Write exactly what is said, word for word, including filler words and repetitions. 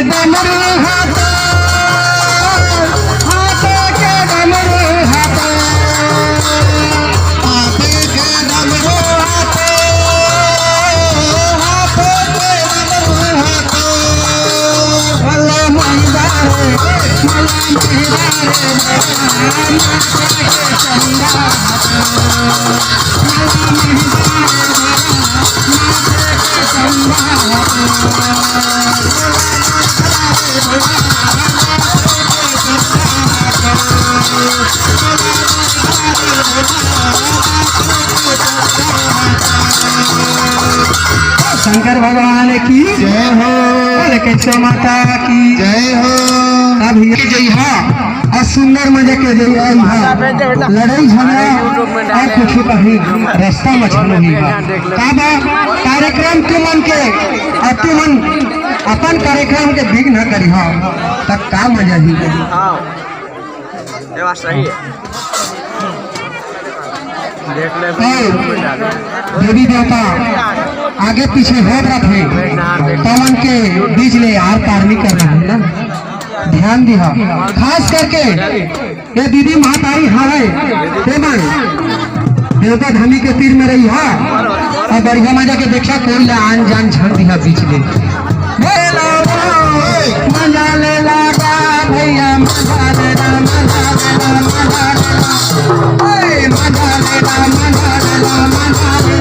डमरू हाथे, हाथे के डमरू हाथे, हाथे के डमरू हाथे, हाथे के डमरू हाथे। भला महिंदा रे, भला महिंदा रे, भला महिंदा रे। शंकर भगवान की जय हो। बोले कैसे माता की जय हो। अब ये जइहा और सुंदर मजा के जइहा, लड़ाई झगड़ा और कुछ कहीं रास्ता में झगड़ा ही बा। का बा कार्यक्रम तुमन के, और तुमन अपन कार्यक्रम के विघ्न करिहा, तब का मजा ही। हाँ, ये बात सही है। देख ले भाई, और देवी देवता आगे पीछे होत रथे, पवन के बीच ले आर पार नहीं कर रहे हैं ना, ध्यान दिहा। खास करके ये दीदी महतारी हवे, तेमन देवता धामी के तीर में रहिहा, और बढ़िया मजा के देखा, कोई ला आन जान झन दिहा बीच में। ले ला गा, मजा ले ला गा भैया, मजा ले ला, मजा ले ला, मजा ले ला। ओए, मजा ले ला, मजा ले ला, मजा ले